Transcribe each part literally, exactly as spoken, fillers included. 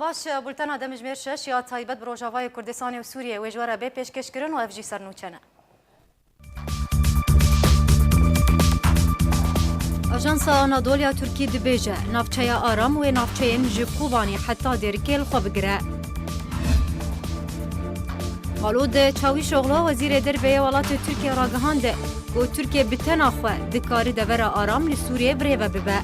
Baş, bultena demjimêr şeş ya taybet bi Rojavayê Kurdistanê û Sûriyê wê ji we re bê pêşkêşkirin û ev jî sernûçe ne. Ajansa Anadolu ya Tirkî dibêje, navçeya Aram wê navçeyên ji Kobanê heta Dêrikê li xwe bigire. Xalûd Çawîşoglu, wezîrê derve yê welatê Tirkiye ragihand ku Tirkiye bi tena xwe dikare devera Aram li Sûriyê birêve bibe.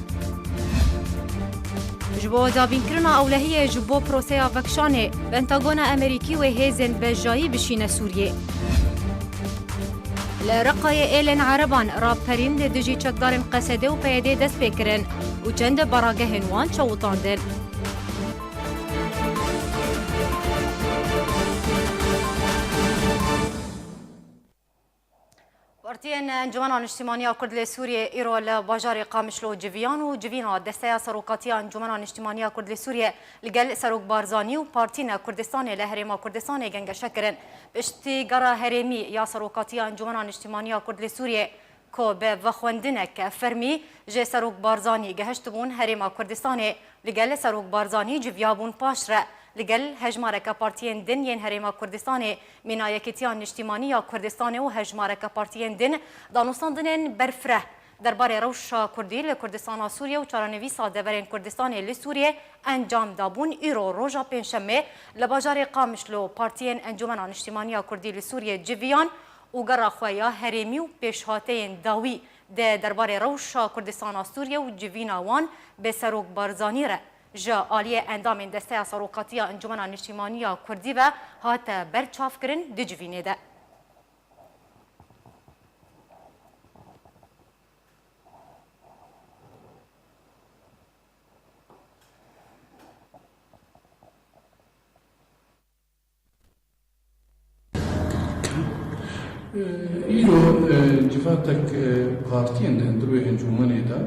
Ji bo dabînkirina ewlehiyê ji bo proseya vekişanê, Pentagona Amerîkî wê hêzên bejayî bişîne Sûriyê. Li Reqayê êlên Ereban raperîn li dijî çekdarên Qesedê û P Y D'ê dest pê kirin û çend baragehên wan çewitandin. Partiyên Encûmena Niştîmaniya Kurd li Sûriyê îro li bajarê Qamişlo civiyan û civîna Desteya Serokatiya Encûmena Niştîmaniya Kurd li Sûriyê li gel Serok Barzanî û partîne Kurdistanê li Herêma Kurdistanê gengeşe kirin. Piştî gera herêmî ya Serokatiya Encûmena Niştîmaniya Kurd li Sûriyê, ku bi vexwendineke fermî ji Serok Barzanî gehiştibûn Herêma Kurdistanê, li gel Serok Barzanî civiyabûn, paşre li gel hejmareke partiyên din yên Herêma Kurdistanê, mîna Yekîtiya Niştîmanî ya Kurdistanê û hejmareke partiyên din danûstandinên berfireh derbarê rewşa Kurdî li Kurdistana Sûriye û çarenivîsa deverên Kurdistanê li Sûriye encam dabûn. Îro roja Pêncşemê li bajarê Qamişlo partiyên Encûmena Niştîmanî ya Kurdî li Sûriye civiyan û gera xwe ya herêmî û pêşhateyên dawî di derbarê rewşa Kurdistana Sûriye û civîna wan bi Serok Barzanî re ji aliyê endamên Desteya Serokatiya Encûmena Niştîmanî ya Kurdî ve hate berçavkirin di civînê de. Îro, e, civatek, e, partiyên di hundirê encûmenê de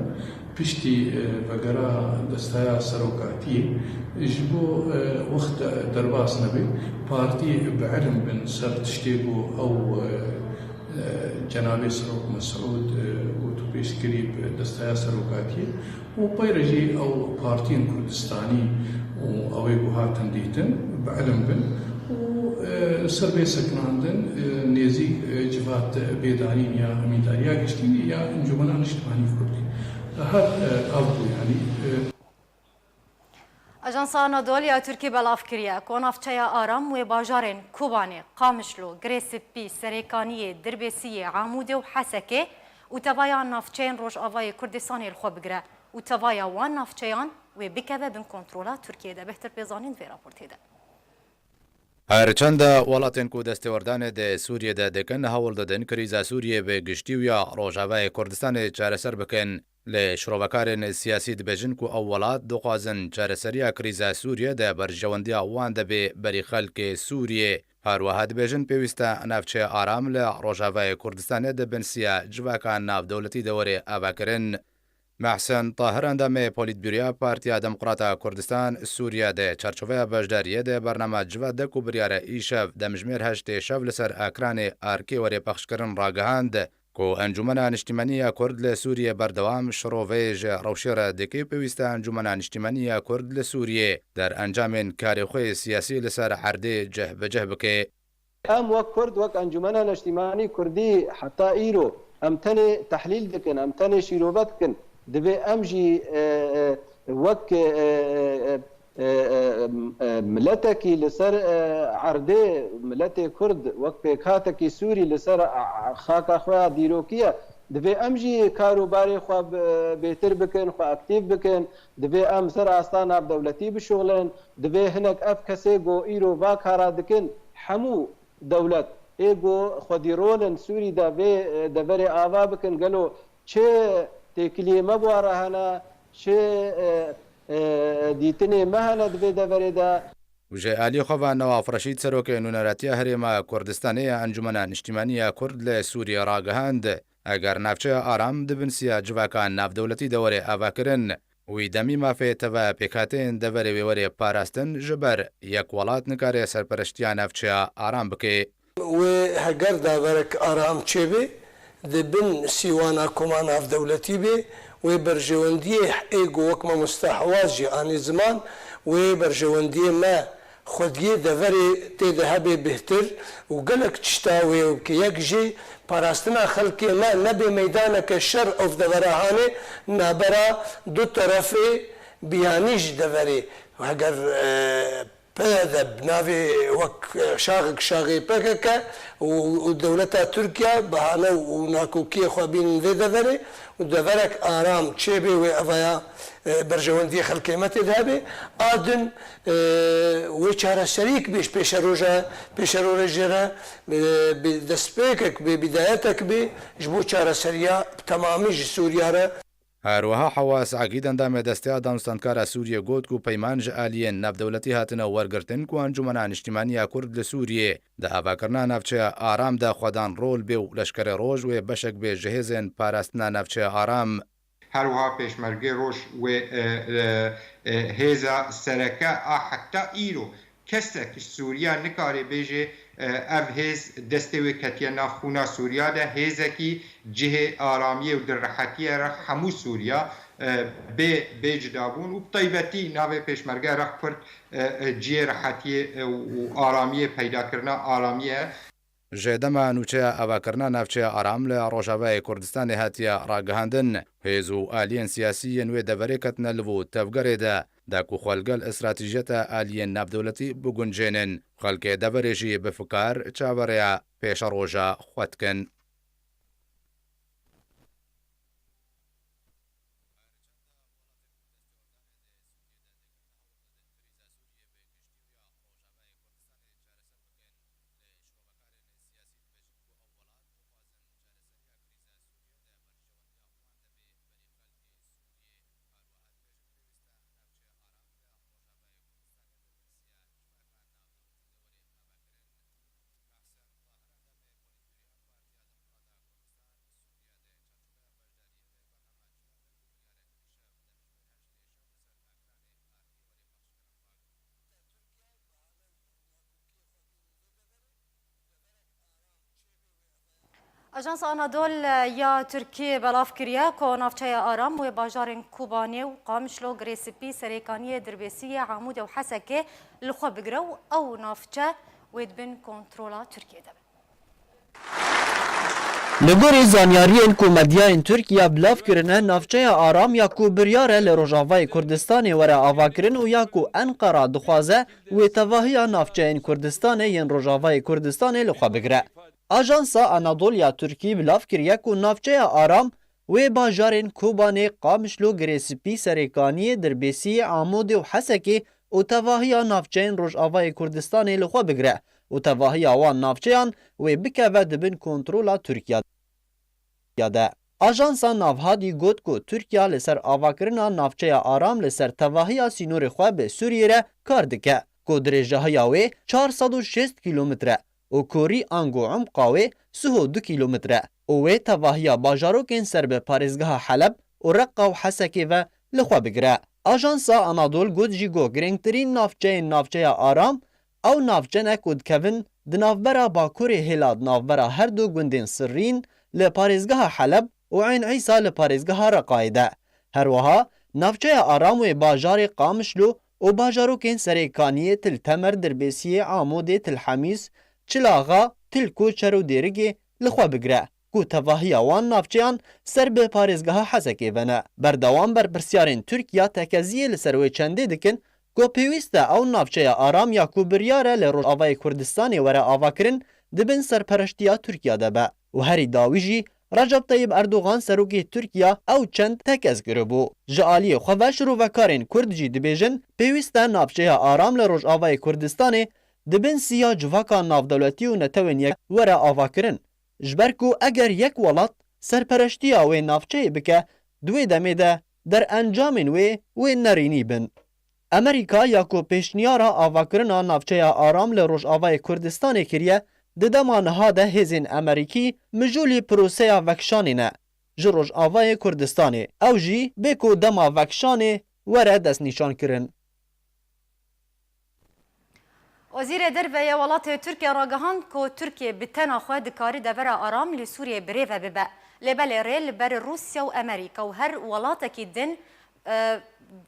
piştî, e, vegera desteya serokatiyê ji bo, e, wext derbas nebe, partî bi ilim bin ser tiştê ku ew, e, e, cenabê Serok Mesûd, e, got û pêşkirî bi desteya serokatiyê. Û pey re jî ew partiyên Kurdistanî û ew ê ku hatin dîtin, bi ilim bin û, e, ser bê sekinandin, e, nêzî, e, civat bêdanîn ya Emîndariya Giştî ya Encûmena Niştimanî Kurdî. Her, e, ev bû, yanî, e, Ajansa Anadolu ya Tirkî belav kiriye ku navçeya Aram wê bajarên Kobanê, Qamişlo, Girê Spî, Serêkaniyê, Dirbêsiyê, Amûdê û Hesekê û tevaya navçeyên Rojavayê Kurdistanê li xwe bigire û tevaya wan navçeyan wê bikeve bin kontrola Tirkiyê de. Bêhtir Pêzanîn vê raportê de. Her çend welatên ku destêwerdanê di Sûriyê de dikin, hewl didin krîza Sûriyê bi giştî û ya Rojavayê Kurdistanê çareser bikin. Lê şirovekarên siyasî dibêjin ku ew welat dixwazin çareseriya krîza Sûriyê di berjewendiya wan de bê berî xelkê Sûriyê. Her wiha dibêjin pêwîst e navçeya Aram li Rojavayê Kurdistanê di bin siya civaka navdewletî de were avakirin. Mehsen Tahir, endamê Polîtbûroya Partiya Demokrata Kurdistan Sûriye, di çarçoveya beşdariyê di bernama Civat de ku biryar e îşev demjimêr heştê şev li ser ekranê erkê were pexşkirin, ragihand ku Encûmena Niştimanî ya Kurd li Sûriyê berdewam şiroveyê ji rewşê re dike û pêwîst e Encûmena Niştimanî ya Kurd li Sûriyê derencamên karê xwe yê siyasî li ser erdê cih bi cih bike. Em wek Kurd, wek Encûmena Neştîmanî Kurdî heta îro em tenê tehlîl dikin, em tenê şîrove dikin. Divê em jî, e, e, wek, e, e, e, e, e, e, miletekî li ser, e, erdê, miletê Kurd wek pêkhatekî Sûrî li ser, a, a, xaka xwe ya dîrokî ye. Divê em jî kar û barê xwe bi-, bêtir bikin, xwe aktîf bikin. Divê em ser asta navdewletî bişuxlin. Divê hinek ev kesê ku îro va kara dikin, hemû dewlet ê ku xwedî rolin Sûrî de vê, e, deverê ava bikin, gelo çi têkiliyê me bi wan re hene, çi, e, e, dîtinê me hene di vê deverê de? Û ji alî xwe ve Newaf Reşîd, serokê Nûneratiya Herêma Kurdistanê ya Encûmena Niştîmanî ya Kurd li Sûriyê ragihand, eger navçeya Aram di bin siya civaka navdewletî de were avakirin, wî demî mafê teve pêkhateyên deverê wê were parastin, ji ber yek welat nikare serpereştiya navçeya Aram bike. Wê heger daverek aram çêbe, di bin sîwana koma navdewletî be, wê berjewendiyê ê ku wek mamosta Hewaz jî anî ziman, Wê berjewendiyê me xwediyê deverê tê de hebe bêhtir û gelek tişta wê bike. Yek jê parastina xelkê me nebe meydaneke şer û devera hanê nabera du terefê biyanî ji deverê. Heger, e, P Y D bi navê wek, e, şaxek şaxê P K K û, û dewleta Tirkiye bahane û nakokiyê xwe bînin vê deverê û deverek aram çêbê wê evaya, e, berjewendiyê xelkê me tê de hebe. A din, e, wê çareseriyek bê ji pêşeroja, pêşerojê re, e, bi destpêkek bê, bidayetek bê ji bo çareseriya bi temamî ji Sûriya re. Her wiha Hewas Egîd endamê Desteya Danûstendkara Sûriyê got ku peyman ji aliyên navdewletî hatine wergirtin ku Encûmena Niştimanî ya Kurd li Sûriyê di avakirina navçeya Aram de xwedan rol bê û Leşkerê Roj wê beşek bê ji hêzên parastina navçeya Aram. Her wiha Pêşmergê Roj wê, e, e, e, hêza sereke a heta îro kesek ji Sûriya nikare bêje, e, ev hêz destê wê ketiye nav xûna Sûriya de, hêzekî cihê aramiyê û dilrehetiyê re hemû Sûriya, e, bê, bê cidabûn û bi taybetî navê Pêşmerge Rex Kurd, e, e, cihê rehetiyê, e, û aramiyê peydakirina aramiyê. Ji dema nûçeya avakirina navçeya Aram li Rojavayê Kurdistanê hatiye ragihandin, hêz û aliyên siyasî yên wê deverê ketine li vû tevgerê de, de ku xwe li gel stratejiyeta aliyên navdewletî biguncênin. Xelkê deverê jî bi fikar çaverêya pêşeroja xwe dikin. Ajansa Anadol ya Tirkiyê belav kiriye ku navçeya Aram wê bajarên Kobanê û Qamişlo, Girê Spî, Serêkaniyê, Dirbêsiyê, Amûdê û Hesekê li xwe bigire û ew navçe wê di bin kontrola Tirkiyê de be. Li gorî zanyariyên ku medyayên Tirk ya bilav kirine, navçeya Aram ya ku biryar e li Rojavayê Kurdistanê were avakirin û ya ku Enqera dixwaze wê tevahiya navçeyên Kurdistanê yên Rojavayê Kurdistanê li xwe bigire. Ajansa Anadol ya Tirkî bilav kiriye ku navçeya Aram wê bajarên Kobanê, Qamişlo, Girê Spî, Serêkaniyê, Dirbêsiyê, Amûdê û Hesekê û tevahiya navçeyên Rojavayê Kurdistanê li xwe bigire û tevahiya wan navçeyan wê bikeve di bin kontrola Tirkiya de. Ajansa Navhadî got ku Tirkiya li ser avakirina navçeya Aram li ser tevahiya sînorê xwe bi Sûriyê re kar dike, ku dirêjahiya wê çar sed û şêst kîlometre û korî ango umqa wê siho du kîlometre û wê tevahiya bajarokên ser bi parêzgeha Heleb û Reqqa û Hesekê ve li xwe bigire. Ajansa Anadol got jî ku girîngtirîn navçeyên navçeya Aram ew navçe ne ku dikevin di navbera bakurê hêla di navbera her du gundên Sirrîn li parêzgeha Heleb û Eyn Îsa li parêzgeha Reqayê de. Her wiha navçeya Aram wê bajarê Qamişlo û bajarokên Serêkaniyê, Til Temer, Dirbêsiyê, Amûdê, Til Hemîs, Çilaxa, Til Koçer û Dêrikê li xwe bigire, ku tevahiya wan navçeyan ser bi parêzgeha Hesekê ve ne. Berdewam berpirsyarên Tirkiya tekeziyê li ser wê çendê dikin ku pêwîst e ew navçeya Aram ya ku biryar e li Rojavayê Kurdistanê were avakirin, di bin serpereştiya Tirkiya de be û herî dawî jî Recep Tayyip Erdogan, serokê Tirkiya, ew çend tekez kiribû. Ji aliyê xwe ve şirovekarên Kurd jî dibêjin, pêwîst e navçeya Aram li Rojavayê Kurdistanê di bin siya civaka navdewletî û netewên yek were avakirin. Ji ber ku eger yek welat serpereştiya wê navçeyê bike, di wê demê de derencamên wê wê nerînî bin. Amerîka ya ku pêşniyara avakirina navçeya Aram li Rojavayê Kurdistanê kiriye, di dema niha de hêzên Amerîkî mijûlî proseya vekişanê ne ji Rojavayê Kurdistanê. Ew jî bê ku dema vekişanê were destnîşankirin. Wezîrê Derve yê welatê Tirkiye ragihand ku Tirkiye bi tena xwe dikarî devera aram li Sûriyê birêve bibe. Lê belê rê li ber Rûsya û Amerîka û her welatekî din e,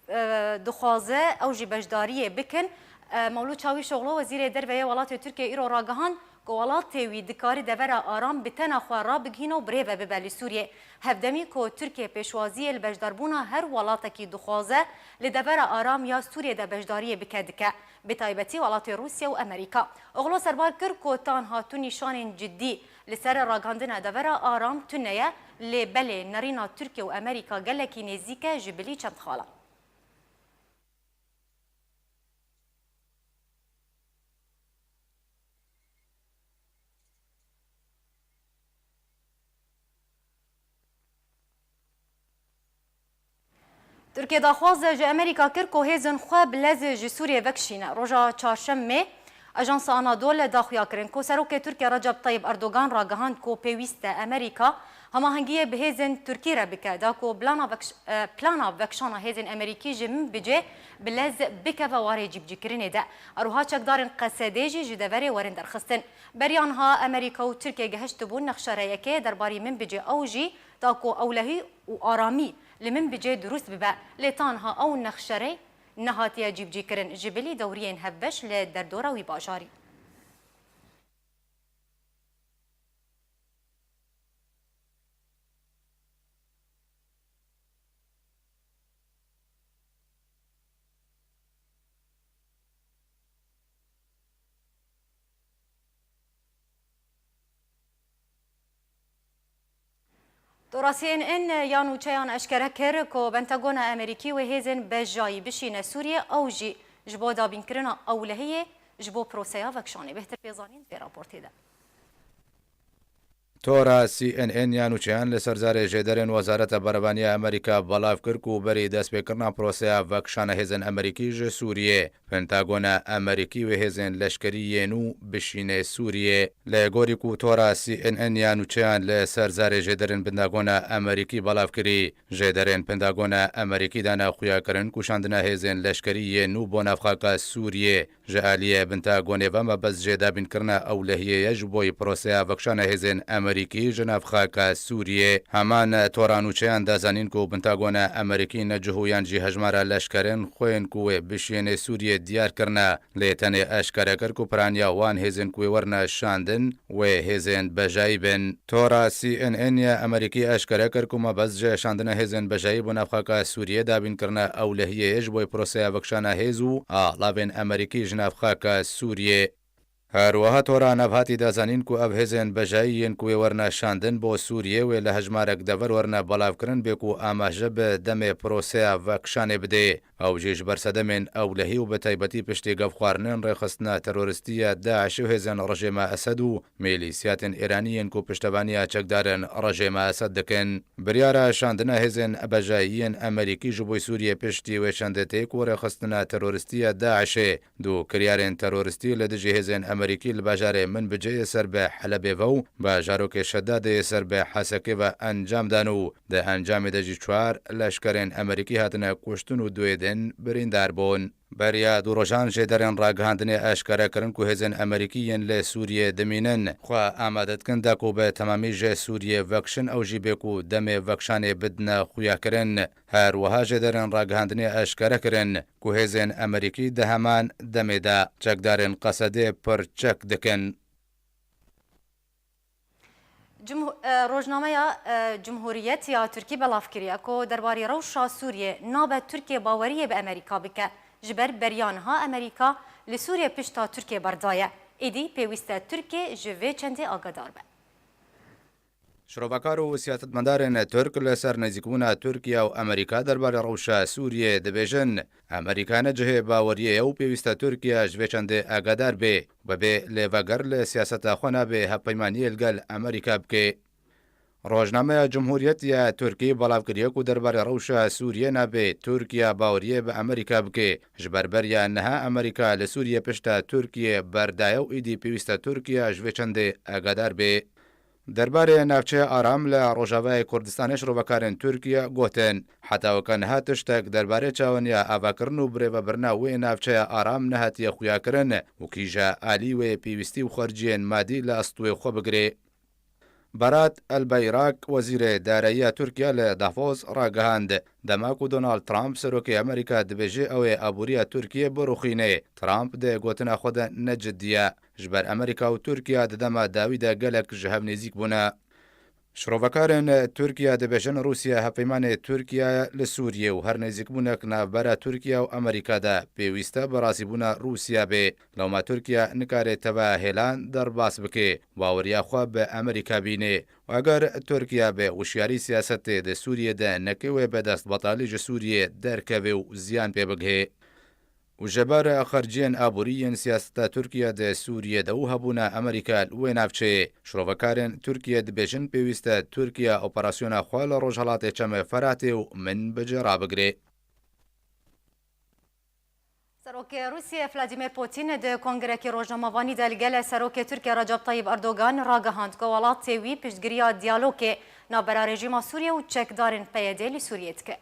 e, dixwaze ew jî beşdariyê bikin. E, Mewlûd Çawîşoglu, Wezîrê Derve yê welatê Tirkiyê, îro ragihand ku welatê wî dikarî devera aram bi tena xwe rabigihîne û birêve bibe li Sûriyê. Hevdemî ku Tirkiye pêşwaziyê li beşdarbûna her welatekî dixwaze li devera aram ya Sûriyê de beşdariyê bike dike, bi taybetî welatê Rûsya û Amerîka. Oglu serbar kir ku tanha tu nîşanên cidî li ser ragihandina devera aram tune ye, lê belê nerîna Tirkiye û Amerîka gelekî nêzîk e ji bilî çend xalan. Tirkiye daxwaz ji Amerîka kir ku hêzên xwe bi lez ji Sûriyê vekişîne. Roja çarşemê, Ajansa Anadolu daxuya kirin ku Serokê Tirkiye Recep Tayyip Erdogan ragihand ku pêwîst e Amerîka hemahengiyê bi hêzên Tirkî re bike, da ku plana vekş-, e, plana vekşana hêzên Amerîkî ji Minbicê bi lez bikeve warê cîbicîkirinê de. Her wiha çekdarên Qesedê jî ji deverê werin derxistin. Beriya niha Amerîka û Tirkiye gehiştibûn nexşereyekê derbarî Minbicê, ew jî da ku ewlehî û aramî li Minbicê dirust bibe. Lê tanha ew nexşerey nehatiye cîbicîkirin, ji bilî dewriyên hevbeş li derdora wî bajarî. Tora C N N ya nûçeyan eşkere kir ku Pentagona Amerîkî wê hêzên bejayî bişîne Sûriyê, ew jî ji bo dabînkirina ewlehiyê ji bo proseya vekşanê. Bêhtir pê zanîn vê raportê de. Tora C N N ya nûçeyan li ser zarê jêderên Wezareta Berevaniya Amerîka belav kir ku berî destpêkirina proseya vekşana hêzên Amerîkî ji Sûriyê, Pentagona Amerîkî wê hêzên leşkerî yên nû bişîne Sûriyê. Li gorî ku tora C N N ya nûçeyan li ser zarê jêderên Pentagona Amerîkî belav kirî, jêderên Pentagona Amerîkî dane xuyakirin ku şandina hêzên leşkerî yên nû bo navxaka Sûriyê ji aliyê Pentagonê ve mebest jê dabînkirina ewlehiyê ye ji bo yî proseya vekşana hêzên Amerîkî ji nav xaka Sûriyê. Heman tora nûçeyan da zanîn ku Pentagona Amerîkî ne cihûyan jî hejmara leşkerên xwe yên ku wê bişiyênê Sûriyê diyar kirine, lê tenê eşkere kir ku piraniya wan hêzên ku wê werine şandin, wê hêzên bejayî bin. Tora C N N ya Amerîkî eşkere kir ku mebest ji şandina hêzên bejayî bo navxaka Sûriyê dabînkirina ewlehiyê ye ji bo proseya vekşana hêz û alavên Amerîkî ji navxaka Sûriyê. Her wiha tora navhatî da zanîn ku ev hêzên bejayî yên ku wê werine şandin bo Sûriyê wê li hejmarek dever werine belavkirin bê ku amaje bi demê proseya vekşanê bidê. Ew jî ji ber sedemên ewlehî û bi taybetî piştî gevxwarinên rêxistina teroristî ya DAIŞ û hêzên rejêma Esed û mîlîsiyatên Îranî yên ku piştevaniya çekdarên rejêma Esed dikin. Biryara şandina hêzên bejayî yên Amerîkî ji bo Sûriyê piştî wê çendê tê ku rêxistina teroristî ya DAIŞê du kiryarên teroristî li dijî hêzên Amerîkî li bajarê Minbicê yê ser bi Helebê ve û bajarokê Şedadê yê ser bi Hesekê ve encam dan û di encamê de jî çar leşkerên Amerîkî hatine kuştin û duê din birîndar bûn. Beriya du rojan jêderên ragihandinê eşkere kirin ku hêzên Amerîkî yên li Sûriyê dimînin, xwe amade dikin da ku bi temamî ji Sûriyê vekişin, ew jî bê ku demê vekşanê bidine xuyakirin. Her wiha jêderên ragihandinê eşkere kirin ku hêzên Amerîkî di heman demê de çekdarên Qesedê pirçek dikin. Cumhu-, e, rojnameya, e, Cumhuriyet ya Tirkî belav kiriye ku derbarî rewşa Sûriyê nabe Tirkiye baweriyê bi Amerîka bike. Ji ber beriya niha Amerîka li Sûriyê pişta Tirkiye berdaye. Êdî pêwîst e Tirkiye ji vê çendê agadar be. Şirovekar û siyasetmedarên Tirk li ser nêzîkbûna Tirkiye û Amerîka derbarê rewşa Sûriyê dibêjin, Amerîka ne cihê baweriyê ye û pêwîst e Tirkiye ji vê çendê agadar bê û bibê lêveger li siyaseta xwe nabê hevpeymaniyê li gel Amerîka bike. Rojnameya Cumhuriyet ya Tirkî belav kiriye ku derbarê rewşa Sûriyê nabê Tirkiye baweriyê bi Amerîka bike. Ji ber beriya niha Amerîka li Sûriyê pişta Tirkiye berdaye û êdî pêwîst e Tirkiye ji vê çendê agadar bê. Derbarê navçeya aram li Rojavayê Kurdistanê şirovekarên Tirkiye gotin, heta weke niha tiştek derbarê çawaniya avakirin û birêvebirina wê navçeya aram nehatiye xuyakirin û kîja alî wê pêwîstî û xerciyên madî li astûyê xwe bigirê. Berat Elbeyrak, wezîrê dareyiya Tirkiye li Davos ragihand, dema ku Donald Trump serokê Amerîka dibêje ew ê aboriya Tirkiye birûxîne, Trump di gotina xwe de ne cidî ye. Ji ber Amerîka û Tirkiye di dema dawî de gelek ji hev nêzîk bûne. Şrovekarên Tirkiye dibêjin Rûsya hevpeymanê Tirkiye li Sûriyê û her nêzîkbûnek navbera Tirkiye û Amerîka de pêwîst e bi razîbûna Rûsya bê. Lewma Tirkiye nikare teva hêlan derbas bike, baweriya xwe bi Amerîka bîne. Eger Tirkiye bi wişyarî siyasetê di Sûriyê de neke, wê bi destbetalî ji Sûriyê derkeve û ziyan pê bigihê. Û ji ber xerciyên aborî yên siyaseta Tirkiye di Sûriyê de û hebûna Amerîka li wê navçeyê, şrovekarên Tirkiye dibêjin pêwîst e Tirkiye operasyona xwe li Rojhelatê Çemê Feratê û min bi cih rabigire. Serokê Rûsiyê Vladimir Putin di kongrekî rojnamevanî de li gel Serokê Tirkiye Recep Tayyip Erdogan ragihand ku welatê wî piştgiriya diyalogê navbera rejîma Sûriyê û çekdarên P Y D li Sûriyê dike.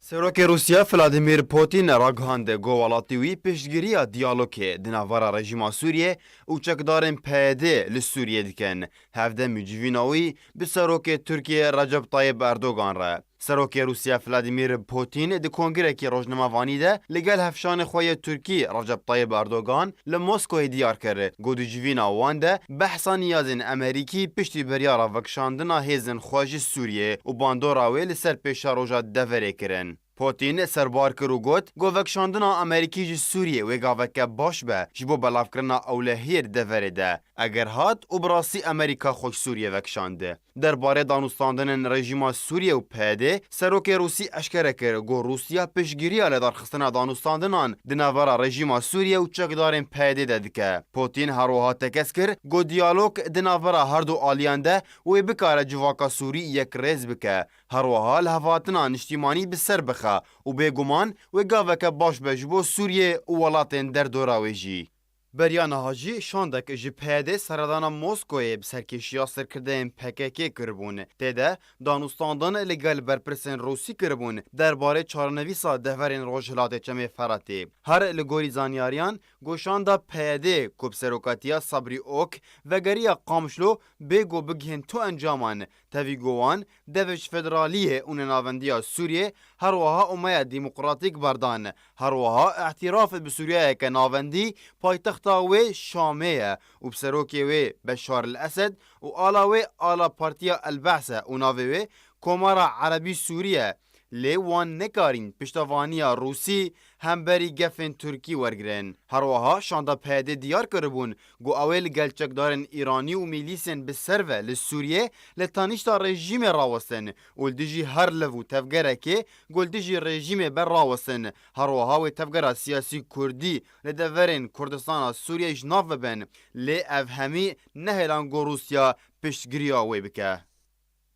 Serokê Rûsya Vladimir Putin ragihand ku welatê wî piştgiriya diyalogê di navbera rejîma Sûriyê û çekdarên P Y D li Sûriyê dikin. Hevdemî civîna wî bi Serokê Tirkiye Recep Tayyip Erdogan re. Serokê Rûsya Vladimir Putin di kongrekî rojnamevanî de li gel hevşanê xwe yê Tirkî Recep Tayyip Erdogan li Moskoyê diyar kir ku di civîna wan de behsa niyazên Amerîkî piştî biryara vekişandina hêzên xwe ji Sûriyê û bandora wê li ser pêşeroja deverê kirin. Putin serbar kir û got ku vekişandina Amerîkî ji Sûriyê wê gaveke baş be ji bo belavkirina ewlehiyê di deverê de, eger hat û bi rastî Amerîka xwe ji Sûriyê vekişand. Derbarê danûstandinên rejîma Sûriyê û P Y D, serokê Rûsî eşkere kir ku Rûsya piştgiriya li darxistina danûstandinan di navbera rejîma Sûriyê û çekdarên P Y D de dike. Putin her wiha tekez kir ku diyalog di navbera her du aliyan de wê bikare civaka Sûrî yekrêz bike. Her wiha lihevhatina niştîmanî bi ser bixe û bêguman wê gaveke baş be ji bo Sûriyê û welatên derdora wê jî. Beriya niha jî şandek ji P Y D seredana Moskoyê bi serkêşiya serkirdeyên P K K kiribûn. Tê de danûstandin li gel berpirsên Rûsî kiribûn derbarê çarenivîsa deverên Rojhilatê Çemê Feratê. Her li gorî zanyariyan, ku şanda P Y D ku bi serokatiya Sabrî Ok vegeriya Qamişlo bê ku bigihên tu encaman, tevî ku wan devê ji federaliyê û nenavendiya Sûriyê, her wiha Umeya Demokratîk berdan, her wiha îtiraf bi Sûriyeyeke navendî paytexta wê Şamê ye û bi serokê wê Beşar el Esed û ala wê ala Partiya El Behs e û navê wê Komara Erebî Sûrî ye. Lê wan nekarîn piştevaniya Rûsî hemberî gefên Tirkî wergirin. Her wiha şanda P Y D diyar kiribûn ku ew ê li gel çekdarên Îranî û mîlîsên bi ser ve li Sûriyê li tanîşta rejîmê rawestin û li dijî her liv û tevgerekê ku li dijî rejîmê be rawestin. Her wiha wê tevgera siyasî kurdî li deverên Kurdistana Sûriyê ji nav bibin. Lê ev hemî nehêlan ku Rûsya piştgiriya wê bike.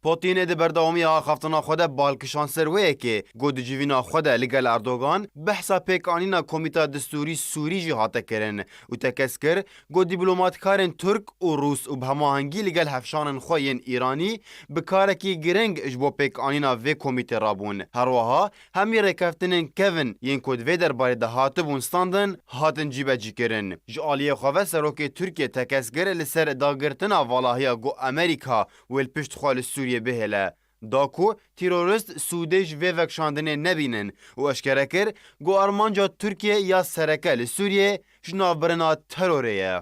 Putin di berdewamiya axaftina xwe de bal kişand ser wê yekê ku di civîna xwe de li gel Erdogan behsa pêkanîna Komîta Distûrî Sûrî jî hate kirin û tekez kir ku dîplomatkarên Tirk û Rûs û bi hemahengî li gel hevşanên xwe yên Îranî bi karekî giring ji bo pêkanîna vê komîtê rabûn. Her wiha hemî rêkeftinên kevin yên ku di vê derbarê de hatibûn standin, hatin cîbecîkirin. Ji aliyê xwe ve serokê Tirkiyê tekez kir li ser dagirtina valahiya ku Amerîka wê li pişt xwe li Sûriyê bihêle, da ku terorîst sûdê ji vê vekişandinê nebînin û eşkere kir ku armanca Tirkiyê ya sereke li Sûriyê ji navbirina terorê ye.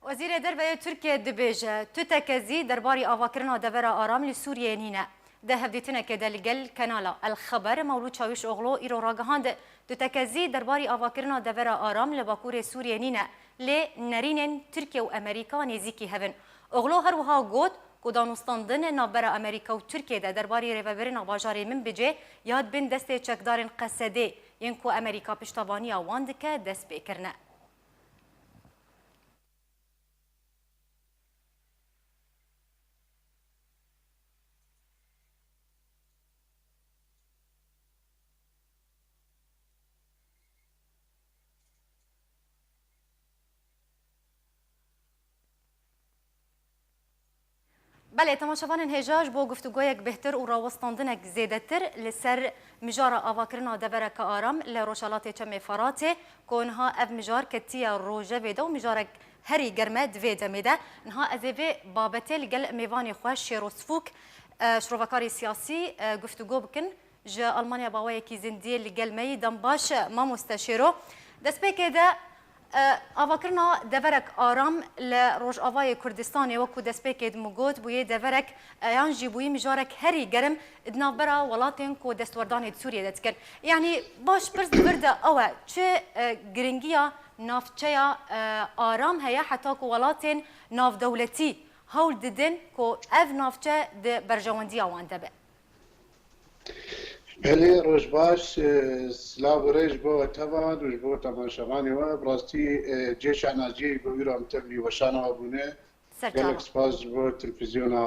Wezîrê Derve yê Tirkiyê dibêje, tu tekezî derbarî avakirina devera aram li Sûriyeyê nîne. Di hevdîtinekê de li gel kanala El Xeber, Mewlûd Çawîşoglu îro ragihand, tu tekezî derbarî avakirina devera aram li Bakurê Sûriyê nîne, lê nerînên Tirkiye û Amerîka nêzîkî hev in. Oglu her wiha got ku danûstandin navbera Amerîka û Tirkiyê de derbarî rêvebirina bajarê Minbicê ya di bin destê çekdarên Qesedê yên ku Amerîka piştevaniya wan dike, dest pê kirine. Belê, temaşevanên hêja, ji bo guftûgoyek bêhtir û rawestindinek zêdetir li ser mijara avakirina devereke aram li rojhelatê Çemê Feratê, ku niha ev mijar ketiye rojevê de û mijarek herî germ e di vê demê de. Niha ez ê vê babetê li gel mêvanê xwe Şêro Sifûk, e, şirovekarê siyasî, e, guftûgo bikin. Ji Almanya bi awayekî zindî li gel me yî. Dem baş, mamoste Şêro. Destpêkê de, e, avakirina deverek aram li Rojavayê Kurdistanê, wekû destpêkê de min got, bûyê deverek, e, yan jî bûyî mijarek herî germ di navbera welatên ku destwerdanê di Sûriyê de dikin. Yanî baş pirs di vir de ew e, çi, e, giringiya navçeya, e, aram heye heta ku welatên navdewletî hewl didin ku ev navçe di berjewendiya wan de be? Belê, roj baş, e, silav û rêz ji bo we tevan û ji bo temaşevanê we. Bi rastî, e, cê şehnaziyê ku îro em tevlî weşana we bûne. Serçava. Gelek spas ji bo televîzyona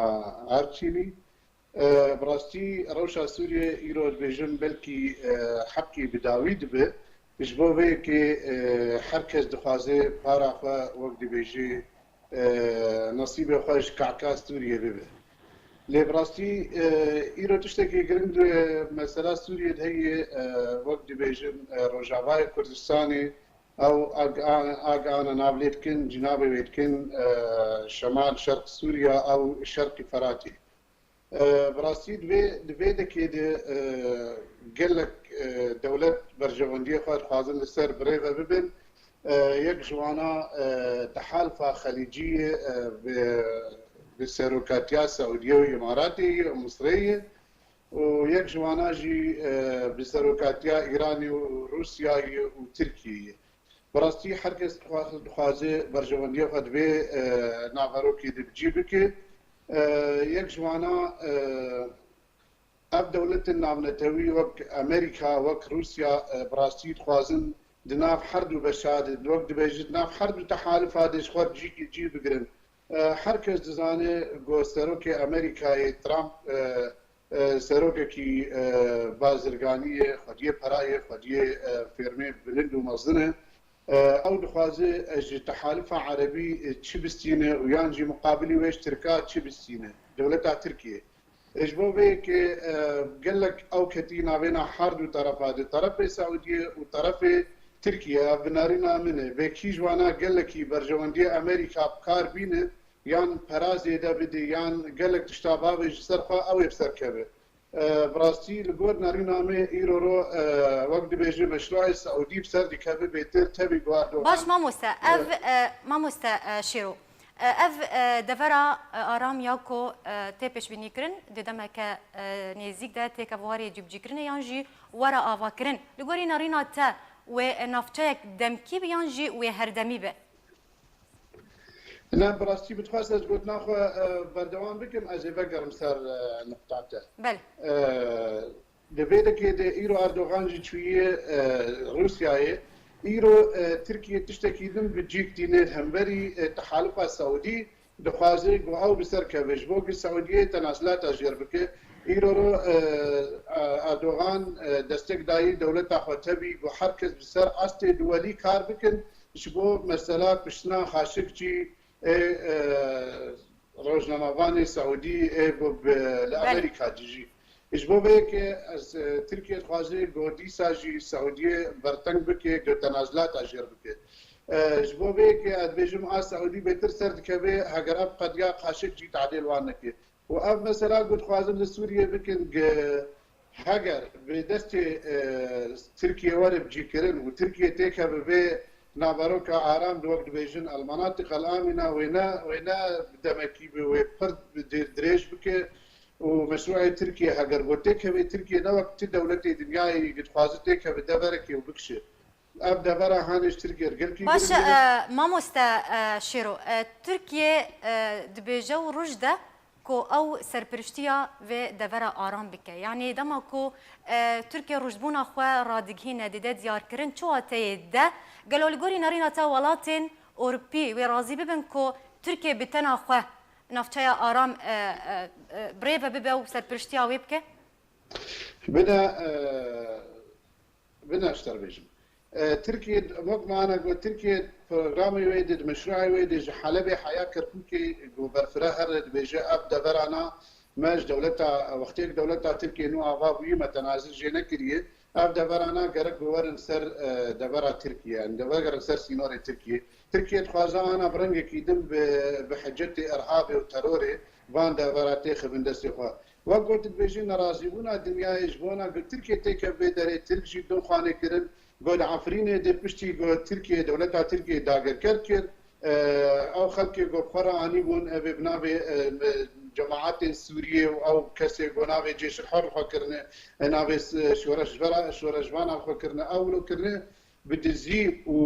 Arçînî. E, bi rastî rewşa Sûriyê îro dibêjin belkî, e, hebkî bi dawî dibe. Ji bo vê yekê, e, her kes dixwaze para xwe wek dibêje, e, nesîbê xwe ji kehka Sûriyê bibe. Lê bi rastî, e, îro tiştekî giring di mesela Sûriyê de heye, e, wek dibêjin, e, Rojavayê Kurdistanê, ew ag-, a-, agana nav lê dikin, cînabê wê dikin, e, Şemal Şerq Sûriya ew Şerqî Feratê. E, bi rastî di vê, di vê dekê de, e, gelek, e, dewlet berjewendiyê xwe dixwazin li ser birêve bibin. E, yek ji wana, e, Tehalifa Xelîcî ye, e, bi, bi serokatiya Seûdiyê û Îmaratê ye û Misrê ye û yek ji wana jî, e, bi serokatiya Îranê û Rûsya ye û Tirkiyê ye. Bi rastî her kes dixwa-, dixwaze berjewendiyê xwe di vê, e, naverokê de bi cî bike. E, yek ji wana, e, ev dewletên navnetewî wek Amerîka, wek Rûsya, e, bi rastî dixwazin di nav her du beşa de, wek dibêjin, di nav her du tehalifa de ji xwe cî, cî bigirin. E, her kes dizane ku serokê Amerîkayê Trump, e, e, serokekî, e, bazirganî ye, xwediyê pera ye, xwediyê, e, fêrmê bilind û mezin e. E, ew dixwaze, e, ji Tehalifa Erebî, e, çi bistîne û yan jî muqabilî wê ji Tirka çi bistîne, dewleta Tirkiyê. E, ji bo vê yekê, e, gelek ew ketî navêna her du terefa de, terefê Seûdiyê û terefê Tirkiye, ev bi nerîna min e. Vê kî ji wana gelekî berjewendiyê Amerîka bi kar bîne, yan pera zêde bidî, yan gelek tişta bavê ji ser xwe ew ê bi ser keve. E, bi rastî li gor nerîna me îro ro, e, wek dibêje meşruayê Seûdî bi ser dikeve bêtir tevî guhar dogan. Baş mamoste, ev, e, mamoste, e, Şêro, e, ev, e, devera, e, aram ya ku, e, tê pêşbînîkirin, di demeke, e, nêzîk de têke warê cîbicîkirinê yan jî were avakirin. Li gorî nerîna te wê, e, navçeyek demkî be yan jî wê herdemî be? Ne, bi rastî bi dixwest ez gotina xwe, e, berdewam bikim, ez ê vegerim ser, e, niqta te. Belê. E, di vê dekê de îro Erdogan jî çûye, e, Rûsyayê. Îro, e, Tirkiye tiştekî din bi cîk tîne li hemberî, e, Tehalifa Seûdî dixwaze ku ew bi ser keve. Ji bo ku Seûdiyê tenazulata jêr bike. Îro ro, e, e, Erdogan, e, destek dayî dewleta xwe tevî ku her kes bi ser astê duwelî kar bikin. Ji bo mesela kuştina Xaşikçî ê, e, rojnamevanê Seûdî ê ku bi, li Belê. Amerîka dijî. Ji bo vê yekê ez, e, Tirkiye dixwaze ku dîsa jî Seûdiyê berteng bike, ku tenazulata jêr bike. E, ji bo vê yekê ez dibêjim a Seûdî bêtir ser dikeve heger ev qediya Xaşikçî tadêl wan neke. Û ev mesela ku dixwazin li Sûriyê bikin, ge-, heger bi destê, e, Tirkiye were bicîkirin û Tirkiye têkeve vê naveroka aram, wek dibêjin, el menatiq el amîna, wê ne, wê ne demekî bi wê pir di-, dirêj bike û meşruê Tirkiye heger got têkeve, Tirkiye ne wek ti dewletê dinyayê dixwaze têkeve deverekê û bikişe. Ev devera hanê ji Tirkiye re gelkî Baş, girîng e. e, mamoste, e, Şêro, e, Tirkiye, e, dibêje û ruj de ku ew serpiriştiya vê devera aram bike. Yanî dema ku, e, Tirkiye rûjdbûna xwe radigihîne, dide diyarkirin, çi wateyê de, gelo li gorî nerîna te welatên Ewropî wê razî bibin ku Tirkiye bi tena xwe navçeya aram, e, e, e, birêve bibe û serpiriştiya wê bike? Bine, e, Bine ji te re bêjim. E, Tirkiye, wek me ana got, Tirkiye programê wê de, di meşruê wê de ji Helebê heya Kerkûkê ku berfireh here dibêje, ev deverana me ji dewleta, wextê ku dewleta Tirkiye nû ava bûyî, me tenazil jê nekiriye. Ev deverana gerek biwerin ser, e, devera Tirkiye, yani deverin ser sînorê Tirkiye. Tirkiye dixwaze ana bi rengekî din bi, bi hecetê irhabê û terorê van devera têxibin destê xwe. Wek got dibêjin nerazîbûna dinyayê ji bona ku Tirkiye têke vê derê, Tirk jî dûn xwanê kirin, ku di Efrînê de piştî ku Tirkiye, dewleta Tirkiye dagirker kir, e, ew xelkê ku bi xwe re anîbûn, ev ê bi navê, e, cemaetên Sûriyê û ew kesê ku navê Cêşil Hor li xwe kirine, e, navê s-, şoreşvera, şoreşvana li xwe kirine, ew wilo kirine, bi dizî û,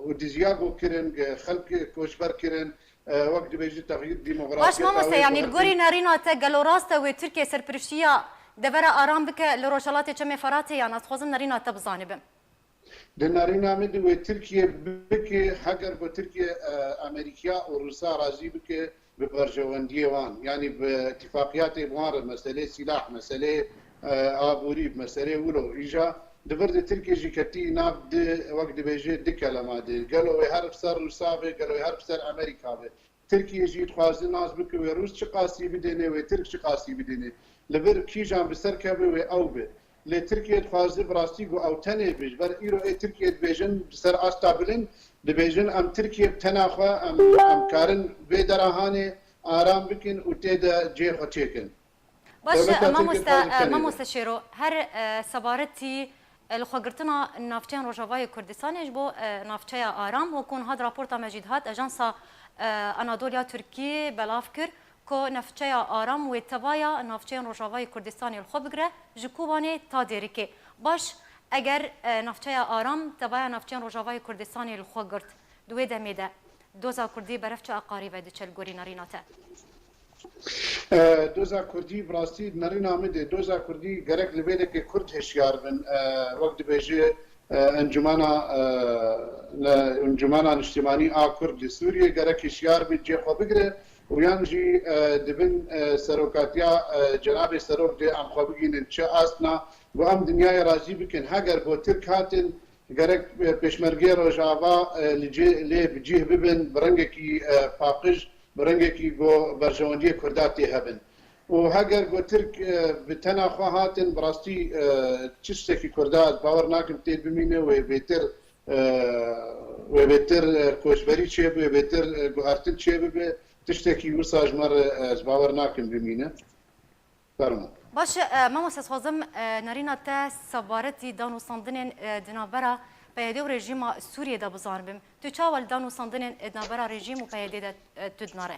û diziya ku kirin, xelk koçber kirin, e, wek dibêjin texyîr demografî. Baş mamoste, yanî li gorî nerîna te gelo rast e wê Tirkiye serpiriştiya devera aram bike li Rojhelatê Çemê Feratê, yan ez dixwazim nerîna te bizanibim? Di nerîna min de wê Tirkiye bike, heger ku Tirkiye, e, Amerîkiya û Rûsa razî bike bi berjewendiyê wan, yanî bi îtifaqiyatê bi wan re, meselê sîlah, meselê, e, aborî, meselê wilo. Îja di vir de Tirkiye jî ketî nav di, wek dibêje, di kelema de. Gelo wê her bi ser Rûsa be, gelo wê her bi ser Amerîka be. Tirkiye jî dixwaze nas bike wê Rûs çiqasî bidêne, wê Tirk çiqasî bidêne. Li vir kîjan bi ser keve wê ew be. Lê Tirkiye dixwaze bi rastî ku ew tenê be. Ji ber îro ê Tirkiye dibêjin, bi ser asta bilind dibêjin, em Tirkiye bi tena xwe, em, em karin vê dera hanê aram bikin û tê de cihê xwe çêkin. Baş, Dewleta Tirkiye mamoste, dixwaze bi tenê be. Mamoste Şêro, her, e, sebaretî, e, li xwegirtina navçeyên Rojavayê Kurdistanê ji bo, e, navçeya aram, wekû niha di raporta me jî dihat, Ajansa, e, Anadoliya Tirkî belav kir ku navçeya aram wê tevaya navçeyên Rojavayê Kurdistanê li xwe bigire, ji Kobanê ta Dêrikê. Baş, eger, e, navçeya aram tevaya navçeyên Rojavayê Kurdistanê li xwe girt, di wê demê de doza Kurdî berev çi aqarî ve diçe li gorî nerîna te? E, doza Kurdî bi rastî nerîna min de, doza Kurdî gerek li vê dekê Kurd hişyar bin. E, wek dibêje, e, Encûmena, e, ne, Encûmena Niştimanî a Kurd li Sûriyê gerek hişyar bî, cê xwe bigire û yan jî, e, di bin, e, serokatiya, e, cenabê serok de em xwe bigînin çi astna û em dinyayê razî bikin. Heger ku Tirk hatin, gerek, e, pêşmergê Rojava, e, li cê, lê bi cih bibin, bi rengekî, e, paqij, bi rengekî ku berjewendiyê Kurda tê hebin. Û heger ku Tirk, e, bi tena xwe hatin, bi rastî, e, tiştekî Kurda ez bawer nakim tê bimîne, wê bêtir, e, wê bêtir, e, koçberî çêbibe, wê bêtir, e, guhertin çêbibe, tiştekî wisa ji me re, e, ez bawer nakim bimîne. Fermo. Baş e, mamoste, ez xwazim, e, nerîna te sebaretî danûstandinên, e, di navbera P Y D û rejîma Sûriyê de bizanibim. Tu çawa li danûstandinên, e, di navbera rejîm û P Y D de, e, tu dinare?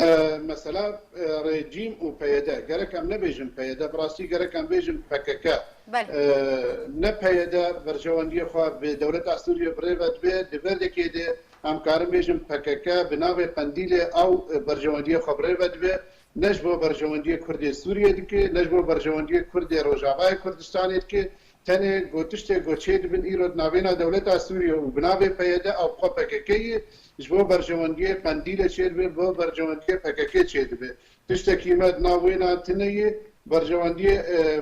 E, mesela, e, rejîm û P Y D, gerek em nebêjin P Y D, bi rastî gerek em bêjin P K K. Belê. E, ne P Y D berjewendiyê xwe bi dewleta Sûriyê bi rê ve dibe, di vê dekê de em karin bêjin P K K bi navê Qendîlê ew, e, berjewendiyê xwe bi rê ve dibe. Ne ji bo berjewendiyê Kurdê Sûriyê dike, ne ji bo berjewendiyê Kurdê Rojavayê Kurdistanê dike. Tenê ku tiştê ku çêdibin îro di navêna dewleta Sûriyê û bi navê P Y D ew xwe P K K ye, ji bo berjewendiyê Qendîlê çêdibe, bo berjewendiyê P K K çêdibe. Tiştekî me di nav wêna tune ye, berjewendiyê, e,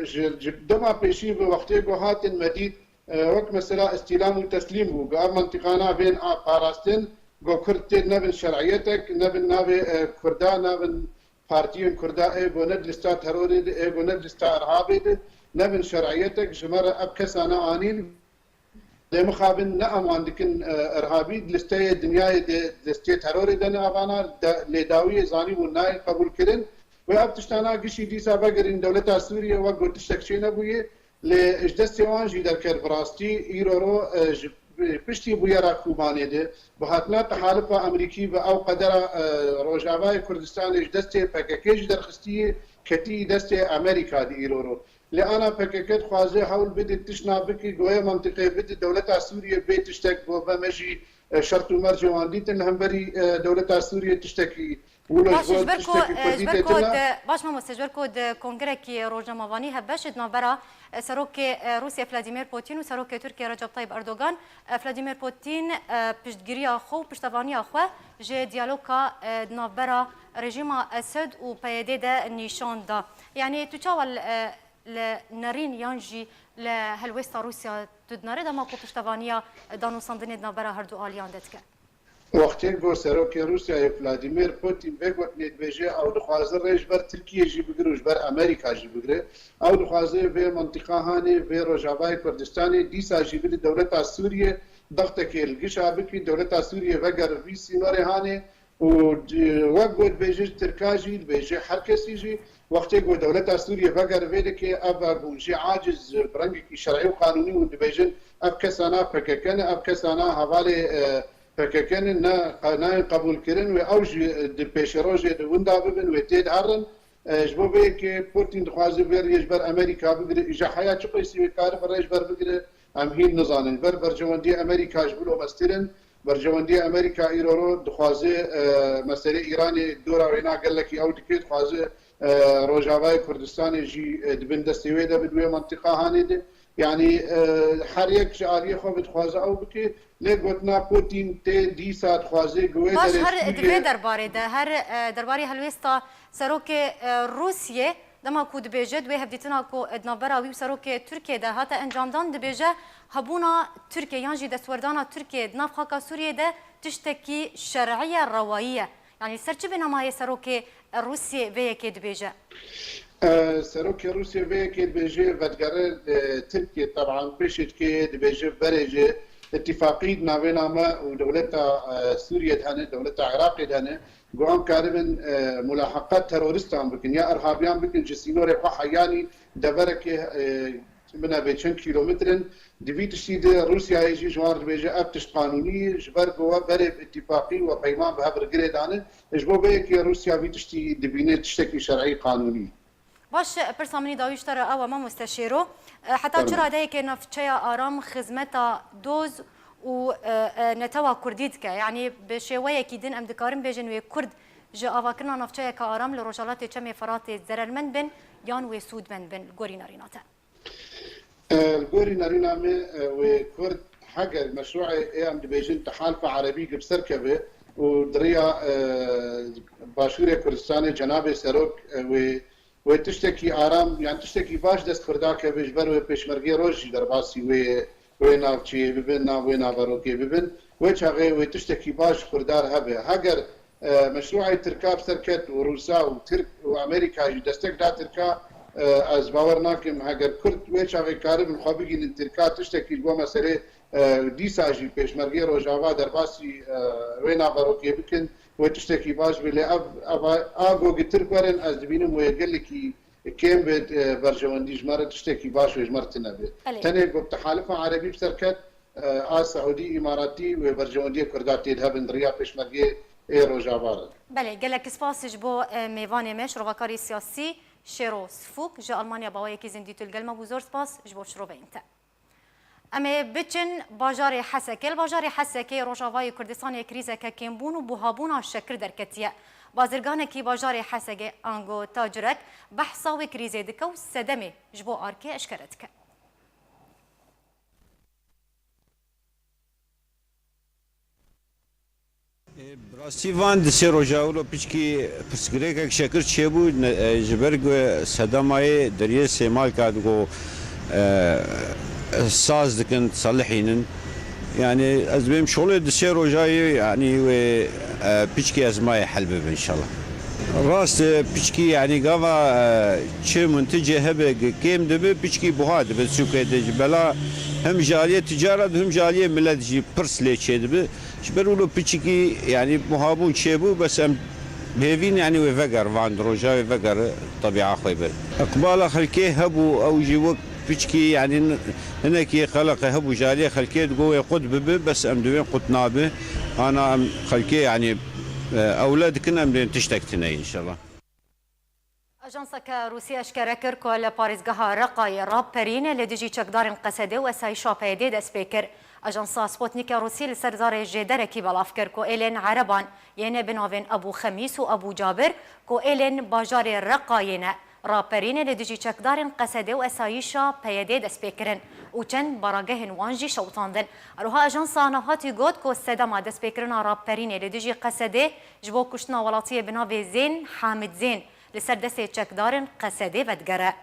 ji, ji dema pêşî bi wextê ku hatin me dît, e, wek mesela îstîlam û teslîm bû, ku ev mentiqana bên a parastin, ku Kurd tê nebin şer'iyetek, nebin navê, e, Kurda, nebin partiyên Kurda, ê ku ne di lista terorê de, ê ku ne di lista irhabê de, nebin şer'iyetek, ji me re ev kesane anîn. Lê mixabin ne em wan dikin, e, irhabî, di listeyê dinyayê de, di listeyê terorê de ne evana, de, lê dawiyê zanîbûn nayên qebûlkirin. Wê ev tiştana gişî dîsa vegerîn dewleta Sûriye wek ku tiştek çênebûye. Lê ji destê wan jî derket bi rastî, îro ro, e, ji piştî bûyera Kobanê de, bi hatina tehalifa Amerîkî bi ew qedera, e, Rojavayê Kurdistanê ji destê P K K jî derxistî, ketî destê Amerîka di îro ro. Lê ana P K K dixwaze hewl bide tiştna bike, goya mentiqê bide dewleta Sûriye bê tiştek, bo be me jî, e, şert û mercê wan dîtin li hemberî, e, dewleta Sûriye tiştekî Baş, ji ber ku, e, ji ber ku di, baş mamoste, ji ber ku di kongirekî rojnamevanî hevbeş di navbera, e, serokê, e, Rûsya Vladimir Putin û serokê Tirkiye Recep Tayyip Erdogan, e, Vladimir Putin, e, piştgiriya xwe û piştevaniya xwe ji diyaloga, e, di navbera rejîma Esed û P Y D de nîşan da. Yanî tu çawa li, e, li nerîn yan jî li helwêsta Rûsya tu dinare dema ku piştevaniya danûstandinê di navbera herdu aliyan de dike? Wextê ku serokê Rûsyayê Vladimir Putin vê gotinê dibêje, ew dixwaze rê ji ber Tirkiyê jî bigire û ji ber Amerîka jî bigire. Ew dixwaze vê mintîqa hanê, vê Rojavayê Kurdistanê dîsa jî bide dewleta Sûriyê dextekê li gişa bikî, dewleta Sûriyê vegere vî sînorê hanê û, e, wek ku dibêje Tirka jî, dibêje her kesî jî, wextê ku dewleta Sûriyê vegere vê dikê, ev, ev hûn jî aciz, bi rengekî şer'î û qanûnî hûn dibêjin, ev kesana P K K ne, ev kesana hevalê, e, P K K ne, ne, nayên qebûlkirin wê ew jî di pêşerojê de winda bibin, wê tê de herin. E, ji bo vê yekê Putin dixwaze vê riyê ji ber Amerîka bigire, îja heya çi qeysî wê karibe rê ji ber bigire, em hîn nizanin. Ber berjewendiyê Amerîka ji bo lo mestir in. Berjewendiyê Amerîka îro ro dixwaze, e, meselê Îranê dora wêna gelekî ew dike, dixwaze, e, Rojavayê Kurdistanê jî, e, di bin destê wê de bi di wê mentiqa hanê de. Yanî, e, her yek ji aliyê xwe bi dixwaze ew bike, lê gotina Putin tê dîsa dixwaze gi wê Baş derê her di vê Sûriyê derbarê de, her, e, derbarê helwêsta serokê, e, Rûsiyê, dema ku dibêje, di wê hevdîtina ku di navbera wî û serokê Tirkiyê de hate encamdan, dibêje, hebûna Tirkiyê yan jî destwerdana Tirkiyê di nav xaka Sûriyê de tiştekî şer'î ye, rewayî ye. Yanî ser çi binamayê serokê Rûsiyê vê yekê dibêje? E, serokê Rûsiyê vê yekê dibêje, vedigere, e, Tirkiye, teban pêşê dike, dibêje berê ji îtîfaqî di navêna me û dewleta, e, Sûriyê de hene, dewleta Iraqê de hene, ku em karibin, e, mulaheqet terorîstan bikin ya irhabiyan bikin ji sînorê xwe heyanî deverekê, e, binebê çend kîlometrin. Di vî tiştî de Rûsyayê jî ji wan re dibêje ev tişt qanûnî ye, ji ber ku we berê bi îtîfaqî û peyman bi hev re girê dane. Ji bo vê yekê Rûsya vî tiştî dibîne tiştekî şer'î qanûnî. Baş, pirsa min î dawî ji te re ew e, mamoste Şêro. E, heta çi Fermo. radeyekê navçeya Aram xizmeta doz û, e, e, netewa kurdî dike? Yanî bi şêweyekî din em dikarin bêjin wê kurd ji avakirina navçeyeke Aram li rojhelatê Çemê Feratê zerermend bin yan wê sûdmend bin li gorî nerîna te? E, li gorî nerîna me, e, wê Kurd heger meşrûê ê em dibêjin Tehalifa Erebî gi bi ser keve û di riya, e, Başûrê Kurdistanê cenabê Serok, e, wê, wê tiştekî aram, yan tiştekî baş dest Kurda keve, ji ber wê Pêşmergê Roj jî derbasî wê, wê navçeyê bibin, nav wê naverokê bibin. Wê çaxê wê tiştekî baş Kurda re hebe. Heger e, meşrûê Tirka bi ser ket û Rûsa û Tirk û Amerîka jî destek da Tirka, e, ez bawer nakim heger Kurd wê çaxê karibin xwe bigihînin Tirka tiştekî ji bo meselê, e, dîsa jî Pêşmergê Rojava derbasî, e, wê naverokê bikin, wê tiştekî baş bê. Lê ev, ev a, a go gi Tirk werin, ez dibînim wê gelekî kêm bê, e, berjewendî ji me re tiştekî baş wê ji me re tune bê. Belê. Tenê go bi Tehalifa Erebî bi ser ket, e, a Seûdî, Îmaratî wê berjewendiyê Kurda tê dihebin di riya Pêşmergê ê Rojava re. Belê, gelek spas ji bo, e, mêvanê me, şirovakarê siyasî Şêro Sifûk ji Almanya, bi awayekî zindî tu li gel me bû. Zor spas ji bo şiroveyên te. Em ê biçin bajarê Hesekê. Li bajarê Hesekê Rojavayê Kurdistanê krîzeke kêmbûn û buhabûna şekir derketiye. Bazirganekî bajarê Hesekê Ango Tacirek behsa wê krîzê dike û sedemê ji bo arkê eşkere dike. Ê, bi rastî van di sê roja wilo piçkî pirsgirêkek şekir çêbû, ne, e, ji ber ku sedamayê deriyê Sêmalka digo, e, saz dikin, diselihînin. Yanî ez dibêm şolê di sê roja yê, yanî wê, e, piçkî ez mayê hel bibe înşallah. Rast, e, piçkî, yanî gava, e, çi minticê hebe ge-, kêm dibe, piçkî buha dibe sûkê de jî. Bela hem ji aliyê ticaret, hem ji aliyê milet jî pirs lê çêdibe. Ji ber wilo piçikî, yanî buhabûn çêbû, bes em bi hêvîn, yanî wê veger, van di roja wê veger, tebîa xwe bir. Iqbala xelkê hebû, ew jî wek piçkî, yanî n-, hinekî qeleqe hebû ji aliyê xelkê, digo wê qut bibe, bes em dibên qut nabe. Ana em xelkê, yanî, e, ewle dikin, em dibên tiştek tune înşallah. Ajanseke Rûsî eşkere kir ku li parêzgeha Reqayê raperîn li dijî çekdarên Qesedê û esayîşa P Y D'ê dest pê kir. Ajansa Sputnikê Rûsî li ser zarê jêderekî belav kir ku êlên ereban yên bi navên Ebû Xemîs û Ebû Cabir ku êlên bajarê Reqayê ne, raperînê li dijî çekdarên Qesedê û esayîşa P Y D'ê dest pê kirin û çend baragehên wan jî şewitandin. Her wiha ajansa ana hatî got ku sedema destpêkirina raperînê li dijî Qesedê ji bo kuştina welatiyê bi navê Zên Hamid Zên li ser destê çekdarên Qesedê vedigere.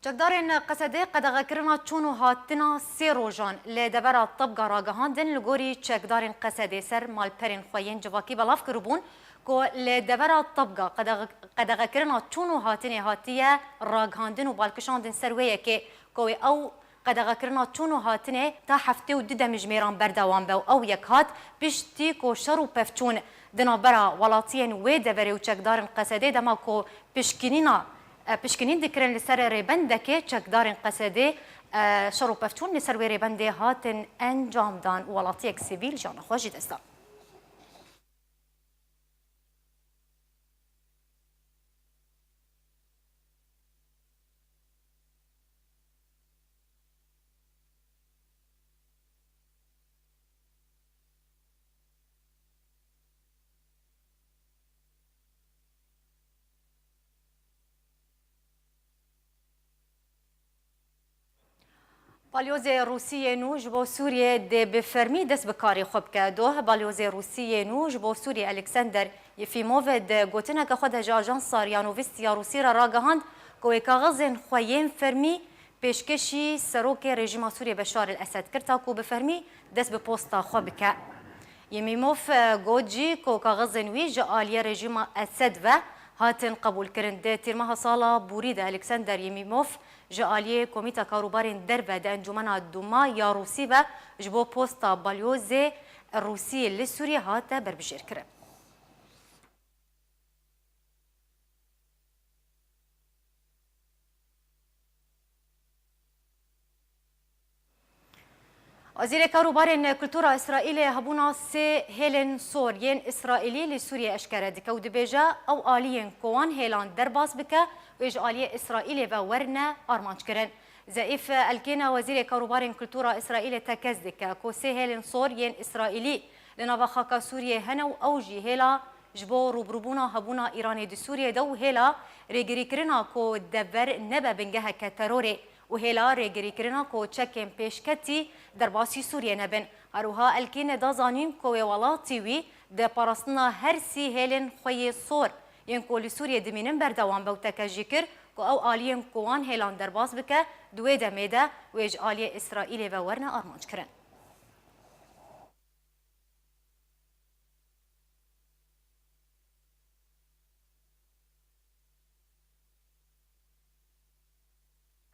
Çekdarên Qesedê qedexekirina çûn û hatina sê rojan li devera Tebga ragihandin. Li gorî çekdarên Qesedê, ser malperên xwe yên civakî belav kiribûn ku li devera Tebga qedexe-, qedexekirina çûn û hatinê hatiye ragihandin û balkişandin ser wê yekê ku wê ew qedexekirina çûn û hatinê ta heftê û du demjimêran berdewam be û ew yek hat piştî ku şer û pevçûn di navbera welatiyên wê deverê û çekdarên Qesedê, dema ku pişkinîna, e, pişkinîn dikirin li ser rêbendekê, çekdarên Qesedê, e, şer û pevçûn li ser wê rêbendê hatin encamdan û welatiyek sivîl jiyana xwe ji dest da. Balyozê Rûsî yê nû ji bo Sûriyê dê bi fermî dest bi karê xwe bike. Doh balyozê Rûsî yê nû ji bo Sûriyê Alexander Yefîmov di gotineke xwe de ji ajansa Riya Novosti ya Rûsî re ragihand ku wê kaxizên xwe yên fermî pêşkêşî serokê rejîma Sûriyê Beşar el Esed kir, ta ku bi fermî dest bi posta xwe bike. Yemîmov, e, got jî ku kaxizên wî ji aliyê rejîma Esed ve hatin qebûlkirin. Di tîrmeha sala borî de Alexander Yemîmov ji aliyê Komîta Karûbarên Derve di Encûmena Duma ya Rûsî ve ji bo posta balyozê Rûsî li Sûriyê hate berbijêrkirin. Wezîrê Karûbarên Kultura Îsraîlê hebûna sê hêlên sor yên Îsraîlî li Sûriyê eşkere dike û dibêje, ew aliyên ku wan hêlan derbas bike, wê ji aliyê Îsraîlê ve werine armanckirin. Zeîf Elkîne, Wezîrê Karûbarên Kultura Îsraîlê tekez dike ku sê hêlên sor yên Îsraîlî li nava xaka Sûriyê hene û ew jî hêla ji bo rûbirûbûna hebûna Îranê di Sûriyê de û hêla rêgirîkirina ku dever nebe bingeheke terorê û hêla rêgirîkirina ku çekên pêşketî derbasî Sûriyê nebin. Her wiha Elkîne da zanîn ku wê welatî wî di parastina her sî hêlên xwe yê sor yên ku li Sûriyê dimînin berdewam be û tekez jî kir ku ew aliyên ku wan hêlan derbas bike, di wê demê de wê ji aliyê Îsraîlê ve werine armanckirin.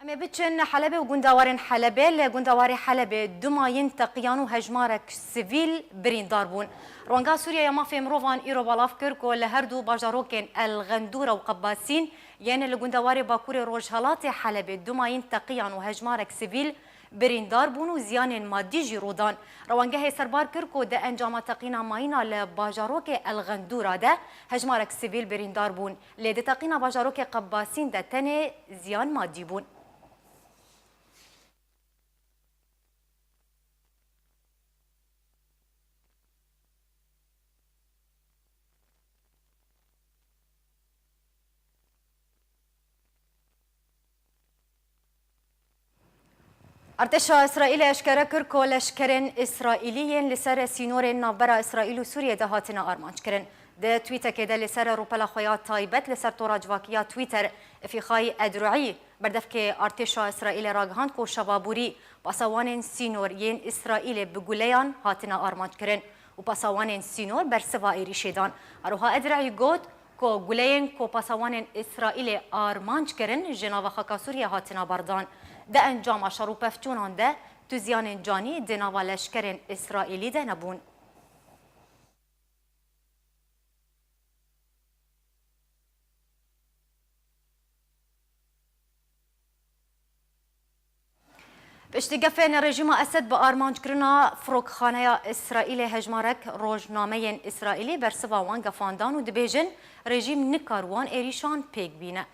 Em ê biçin Helebê û gundewarên Helebê. Li gundewarê Helebê du mayîn teqiyan û hejmarek sivîl birîndar bûn. Rewanga Sûriye ya Mafê Mirovan îro belav kir ku li her du bajarokên El Xendûra û Qebasîn yên li gundewarê Bakurê Rojhelatê Helebê du mayîn teqiyan û hejmarek sivîl birîndar bûn û ziyanên madî jî rû dan. Rewangehê serbar kir ku di encama teqîna mayîna li bajarokê El Xendûra de hejmarek sivîl birîndar bûn, lê di teqîna bajarokê Qebasîn de tenê ziyan madî bûn. Artêşa Îsraîlê eşkere kir ku leşkerên Îsraîlî yên li ser sînorên navbera Îsraîl û Sûriyê de hatine armanckirin. Di twîtekê de li ser rûpela xwe ya taybet li ser tora civakî ya Twitter, Efîxayî Edruî, berdevkê artêşa Îsraîlê ragihand ku şeva borî pasewanên sînor yên Îsraîlê bi guleyan hatine armanckirin û pasewanên sînor bersiva êrîşê dan. Her wiha Edreî got ku guleyên ku pasewanên Îsraîlê armanc kirin ji nava xaka Sûriyê hatine berdan. Di encama şer û pevçûnan de tu ziyanên canî di nava leşkerên Îsraîlî de nebûn. Piştî gefên rejîma Esed bi armanckirina firokxaneya Îsraîlê, hejmarek rojnameyên Îsraîlî bersiva wan gefan dan û dibêjin, rejîm nikar wan êrîşan pêk bîne.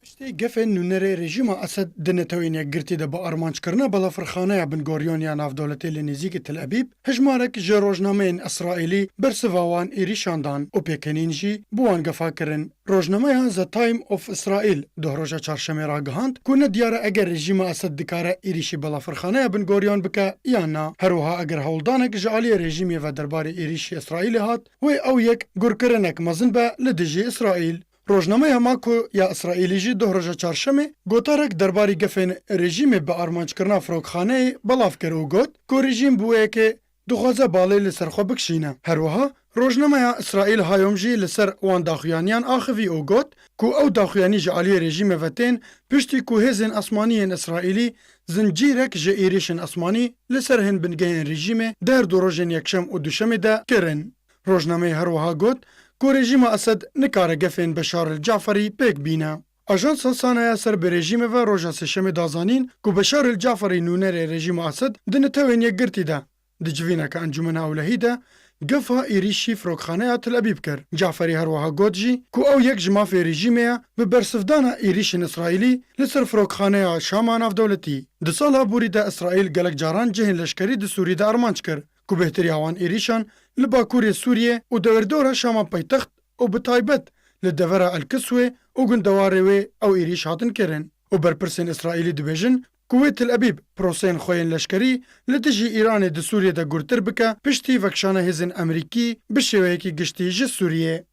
Piştî gefên nûnerê rejîma Esed di Netewên Yekgirtî de bi armanckirina balafirxaneya bingoriyan ya navdewletê li nêzîkî Tel Ebîb, hejmarek ji rojnameyên Îsraîlî bersiva wan êrîşan dan û pêkenîn jî bi wan gefa kirin. Rojnameya The Time of Israel doh roja çarşemê ragihand ku ne diyar e eger rejîma Esed dikare êrîşî balafirxaneya bingoriyan bike yan na. Her wiha eger hewldanek ji aliyê rejîmê ve derbarê êrîşî Îsraîlê hat, wê ew yek gurkirinek mezin be li dijî Îsraîl. Rojnameya Mako ya Îsraîlî jî doh roja çarşemê gotarek derbarî gefên rejîmê bi armanckirina firokxaneyê belav kir û got ku rejîm bi wê yekê dixwaze balê li ser xwe bikişîne. Her wiha rojnameya Îsraîl Hayom jî li ser wan daxuyaniyan axivî û got ku ew daxuyanî ji aliyê rejîmê ve tên, piştî ku hêzên esmanî yên Îsraîlî zincîrek ji êrîşên esmanî li ser hin bingehên rejîmê di her du rojên yekşem û duşemê de kirin. Rojnameyê her wiha got ku rejîma Esed nikare gefên Beşar el Caferî pêk bîne. Ajansa Sana ya ser bi rejîmê ve roja Sêşemê da zanîn ku Beşar el Caferî, nûnerê rejîma Esed, di Netewên Yekgirtî de di civîneke Encûmena Ewlehî de gefa êrîşî firokxaneya Tel Ebîb kir. Caferî her wiha got jî ku ew yek ji mafê rejîmê ye bi bersivdana êrîşên Îsraîlî li ser firokxaneya Şama navdewletî. Di sala borî de Îsraîl gelek caran cihên leşkerî di Sûriyê de armanc kir ku bêhtiriya wan êrîşan li bakurê Sûriyê û dewirdora Şama paytext û bi taybet li devera El Kiswê û gundewarê wê ew êrîş hatin kirin û berpirsên Îsraîlî dibêjin ku wê Tel Ebîb proseyên xwe yên leşkerî li dijî Îranê di Sûriyê de gurtir bike, piştî vekişana hêzên Amerîkî bi şêweyekî giştî ji Sûriyê.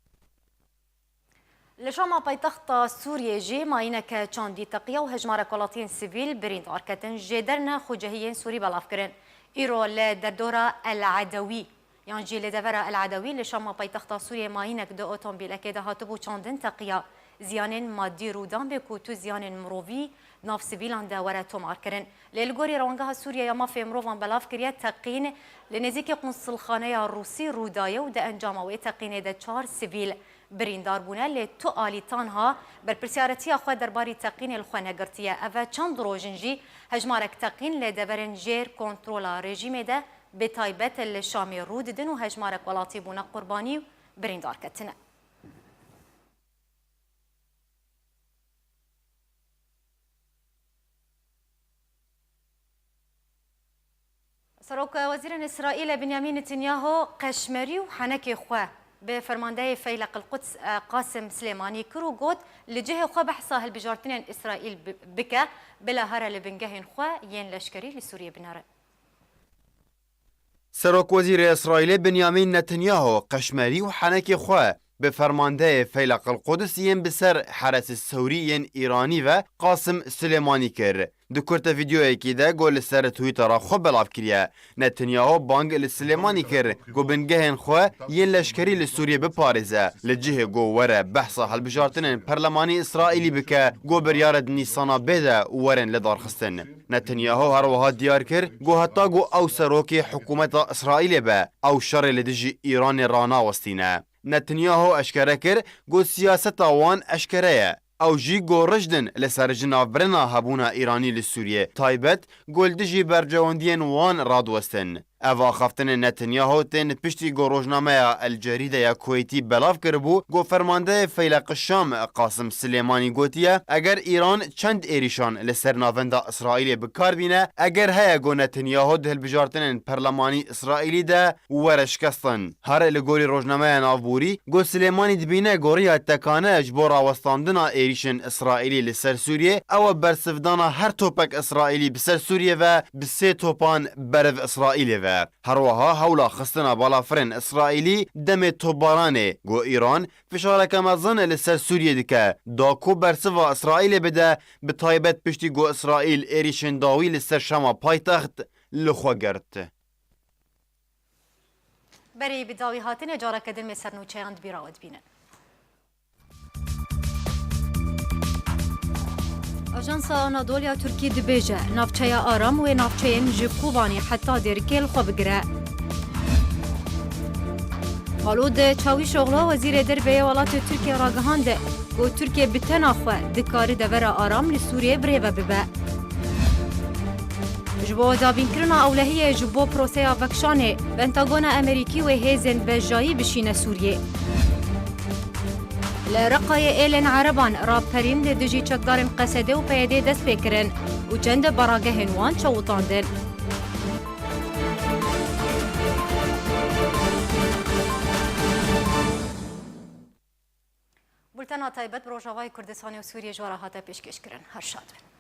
Li Şama paytexta Sûriyê jî mayîneke çandî teqiya û hejmarek welatiyên sivîl birîndar ketin. Jêder ne xucehiyên Sûrî belav kirin. Îro li derdora El Edewî yan jî li devera El Edewî li Şama paytexta Sûriyê mayînek di otomobîlekê de hatibû çandin teqiya. Ziyanên madî rû dan bê ku tu ziyanên mirovî nav sivîlan de were tomarkirin. Lê li gorî Rewangeha Sûriye ya Mafê Mirovan belav kiriye, teqîn li nêzîkî qunsulxaneya Rûsî rû daye û di encama wê teqînê de çar sivîl birîndar bûne, lê tu alî tanha berpirsiyaretiya xwe derbarî teqînê li xwe negirtiye. Ev e çend roj in jî hejmarek teqîn li deverên jêr kontrola rejîmê de, bi taybet li Şamê rû didin û hejmarek welatî bûne qurbanî û birîndar ketine. Serok Wezîrên Îsraîlê Binyamîn Netanyahu qeşmerî û henekê xwe bi fermandeyê Feyleq el-Quds, e, Qasim Silêmanî kir û got, li cihê xwe behsa hilbijartinên Îsraîl bi-, bike, bila here li bingehên xwe yên leşkerî li Sûriyê binere. Serokwezîrê Îsraîlê Binyamîn Netanyahu qeşmerî û henekê xwe bi fermandeyê Feyleq el-Quds yên bi ser Heresê Sewrî yên Îranî ve Qasim Silêmanî kir. Di kurte vîdeoyekî de ku li ser Twittera xwe belav kiriye, Netanyahu bang li Silêmanî kir ku bingehên xwe yên leşkerî li Sûriyê biparêze, li cihê ku were behsa hilbijartinên perlemanî Îsraîlî bike ku biryar di Nîsana bê de werin lidarxistin. Netanyahu her wiha diyar kir ku heta ku ew serokê hikûmeta Îsraîlê be, ew şerê li dijî Îranê ranawestîne. Netanyahu eşkere kir ku siyaseta wan eşkere ye. Ew jî ku rijd in li ser jinavbirina hebûna Îranî li Sûriyê, taybet ku li dijî berjewendiyên wan radiwestin. Ev axaftinên Netanyahu tên piştî ku rojnameya El Cerîde ya Kuweytî belav kiribû ku fermandeyê Feyleq Şam Qasim Silêmanî gotiye, eger Îran çend êrîşan li ser navenda Îsraîlê bi kar bîne, eger heye ku Netanyahu di hilbijartinên perlemanî Îsraîlî de were şikestin. Her li gorî rojnameya navborî, ku Silêmanî dibîne ku riya tekane ji bo rawestandina êrîşên Îsraîlî li ser Sûriyê, ew e bersivdana her topek Îsraîlî bi ser Sûriyê ve bi sê topan berev Îsraîlê ve. Her wiha hewla xistina balafirên Îsraîlî demê topbaranê, ku Îran fişareke mezin li ser Sûriyê dike, da ku bersiva Îsraîlê bide, bi taybet piştî ku Îsraîl êrîşên dawî li ser Şama paytext li xwe girt. Berî bi dawî hatinê careke din me sernûçeyan di bîra we dibînin. Ajansa Anadolu ya Tirkî dibêje, navçeya Aram wê navçeyên ji Kobanê heta Dêrikê li xwe bigire. Xalûd Çawîşoxlu, wezîrê derve yê welatê Tirkiyê ragihand ku Tirkiye bi tena xwe dikare devera Aram li Sûriyê birêve bibe. Ji bo dabînkirina ewlehiyê ji bo proseya vekişanê, Pentagona Amerîkî wê hêzên bejayî bişîne Sûriyê. Li Reqayê êlên Ereban raperîn li dijî çekdarên Qesedê û P Y D'ê dest pê kirin û çend baragehên wan çewitandin. Bultena taybet bi Rojavayê Kurdistanê û Sûriyê ji we re hate pêşkêşkirin. Her şad bin.